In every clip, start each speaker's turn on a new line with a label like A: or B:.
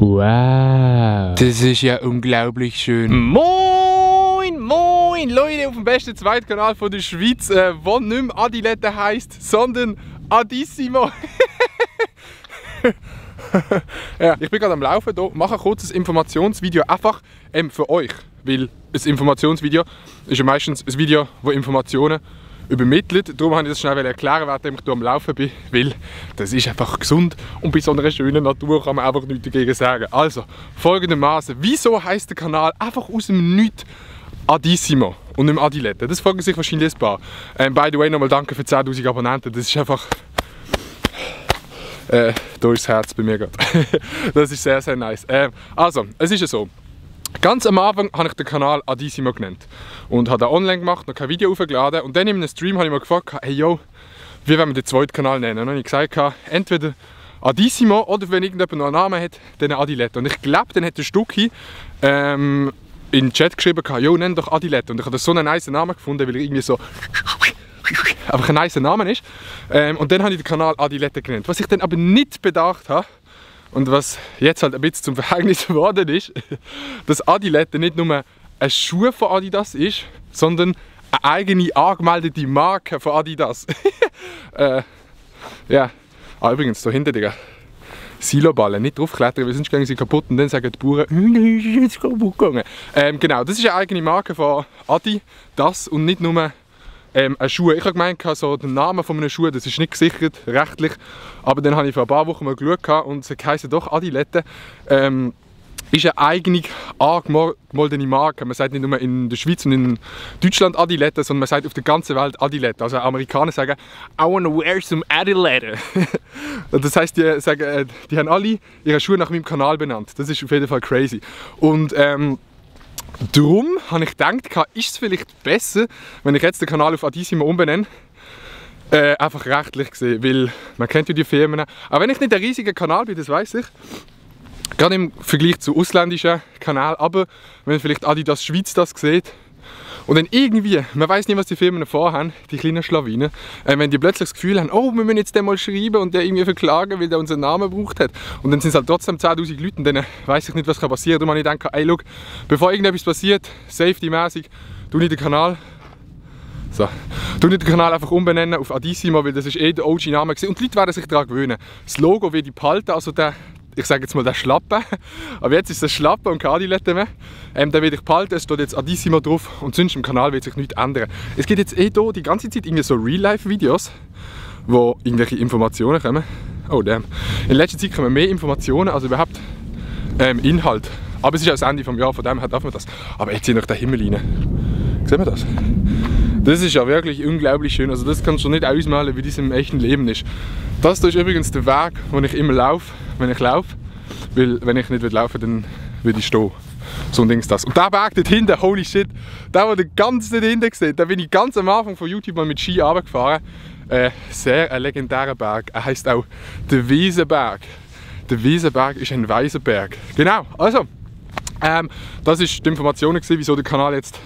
A: Wow. Das ist ja unglaublich schön. Moin, moin, Leute auf dem besten Zweitkanal von der Schweiz, wo nicht mehr Adilette heisst, sondern Adissimo. Ja, ich bin gerade am Laufen hier, mache ein kurzes Informationsvideo einfach für euch, weil ein Informationsvideo ist ja meistens ein Video, das Informationen übermittelt. Darum habe ich das schnell erklären, während ich hier am Laufen bin, weil das ist einfach gesund und bei so einer schönen Natur kann man einfach nichts dagegen sagen. Also, folgendermaßen, wieso heisst der Kanal einfach aus dem Nichts Adissimo und nicht mehr Adilette? Das fragen sich wahrscheinlich ein paar. By the way, nochmal danke für 10'000 Abonnenten, das ist einfach... da ist das Herz bei mir gerade. Das ist sehr, sehr nice. Also, es ist ja so. Ganz am Anfang habe ich den Kanal Adissimo genannt und habe den online gemacht, noch kein Video aufgeladen und dann in einem Stream habe ich mir gefragt, hey yo, wie wollen wir den zweiten Kanal nennen? Und dann habe ich gesagt, entweder Adissimo oder wenn irgendjemand noch einen Namen hat, dann Adilette. Und ich glaube, dann hat der Stucki in den Chat geschrieben, yo, nenn doch Adilette. Und ich habe so einen nice Namen gefunden, weil er irgendwie so einfach ein nice Name ist. Und dann habe ich den Kanal Adilette genannt. Was ich dann aber nicht bedacht habe, und was jetzt halt ein bisschen zum Verhängnis geworden ist, dass Adilette nicht nur ein Schuh von Adidas ist, sondern eine eigene angemeldete Marke von Adidas. Ja, übrigens, da hinten, Digga, Siloballen, nicht draufklettern, weil sonst gehen sie kaputt und dann sagen die Bauern, das ist jetzt kaputt gegangen. Genau, das ist eine eigene Marke von Adidas und nicht nur ein Schuh. Ich habe gemeint, so der Name von einem Schuh, das ist nicht gesichert, rechtlich. Aber dann habe ich vor ein paar Wochen mal geschaut und es heisst doch Adilette. Ist eine eigene angemeldete Marke. Man sagt nicht nur in der Schweiz und in Deutschland Adilette, sondern man sagt auf der ganzen Welt Adilette. Also Amerikaner sagen, I wanna wear some Adilette. Das heisst, die sagen, die haben alle ihre Schuhe nach meinem Kanal benannt. Das ist auf jeden Fall crazy. Und darum habe ich gedacht, ist es vielleicht besser, wenn ich jetzt den Kanal auf Adissimo umbenenne? Einfach rechtlich gesehen, weil man kennt ja die Firmen. Auch wenn ich nicht ein riesiger Kanal bin, das weiß ich. Gerade im Vergleich zu ausländischen Kanälen, aber wenn vielleicht Adidas Schweiz das sieht und dann irgendwie, man weiß nicht, was die Firmen vorhaben, die kleinen Schlawinen, wenn die plötzlich das Gefühl haben, oh, wir müssen jetzt den mal schreiben und den irgendwie verklagen, weil der unseren Namen gebraucht hat. Und dann sind es halt trotzdem 10'000 Leute und dann weiß ich nicht, was passieren kann. Darum habe ich gedacht, ey, look, bevor irgendetwas passiert, safety-mäßig, tu ich den Kanal einfach umbenennen auf Adissimo, weil das ist der OG-Name gewesen. Und die Leute werden sich daran gewöhnen. Das Logo wird ich behalten, also ich sage jetzt mal der Schlappe, aber jetzt ist es Schlappe und keine Adilette mehr. Den werde ich behalten, es steht jetzt Adissimo drauf und sonst im Kanal wird sich nichts ändern. Es gibt jetzt hier die ganze Zeit irgendwie so Real-Life-Videos, wo irgendwelche Informationen kommen. Oh damn. In letzter Zeit kommen mehr Informationen als überhaupt Inhalt. Aber es ist ja das Ende des Jahres, von dem her darf man das. Aber jetzt zieht noch der Himmel rein. Sehen wir das? Das ist ja wirklich unglaublich schön. Also das kannst du nicht ausmalen, wie das im echten Leben ist. Das hier ist übrigens der Weg, wo ich immer laufe, wenn ich laufe. Weil wenn ich nicht laufen will, dann würde ich stehen. So ein Ding ist das. Und der Weg dort hinten, holy shit, der ganz dort hinten gesehen, da bin ich ganz am Anfang von YouTube mal mit Ski runtergefahren. Sehr ein legendärer Berg. Er heisst auch der Wiesenberg. Der Wiesenberg ist ein weißer Berg. Genau, also, das war die Information, wieso der Kanal jetzt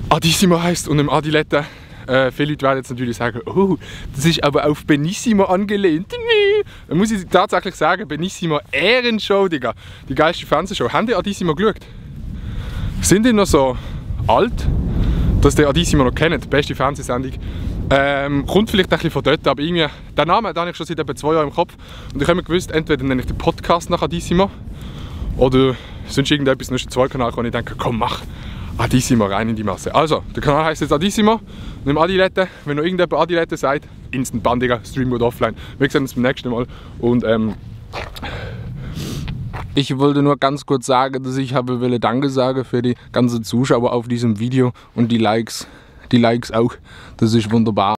A: Adissimo heisst und im Adilette. Viele Leute werden jetzt natürlich sagen, oh, das ist aber auf Benissimo angelehnt. Dann muss ich tatsächlich sagen, Benissimo Ehrenshow, Digga. Die geilste Fernsehshow. Habt ihr Adissimo geschaut? Sind ihr noch so alt, dass ihr Adissimo noch kennt? Die beste Fernsehsendung. Kommt vielleicht ein bisschen von dort, aber irgendwie, den Namen habe ich schon seit etwa 2 Jahren im Kopf. Und ich habe mir gewusst, entweder nenne ich den Podcast nach Adissimo oder sonst irgendetwas, dann ist ein Zweitkanal, wo ich denke, komm, mach Adissimo rein in die Masse. Also, der Kanal heisst jetzt Adissimo, nicht Adilette. Wenn noch irgendjemand Adilette sagt, instant Ban, Digga, Stream wird offline. Wir sehen uns beim nächsten Mal. Und ich wollte nur ganz kurz sagen, dass ich Danke sagen für die ganzen Zuschauer auf diesem Video und die Likes auch. Das ist wunderbar.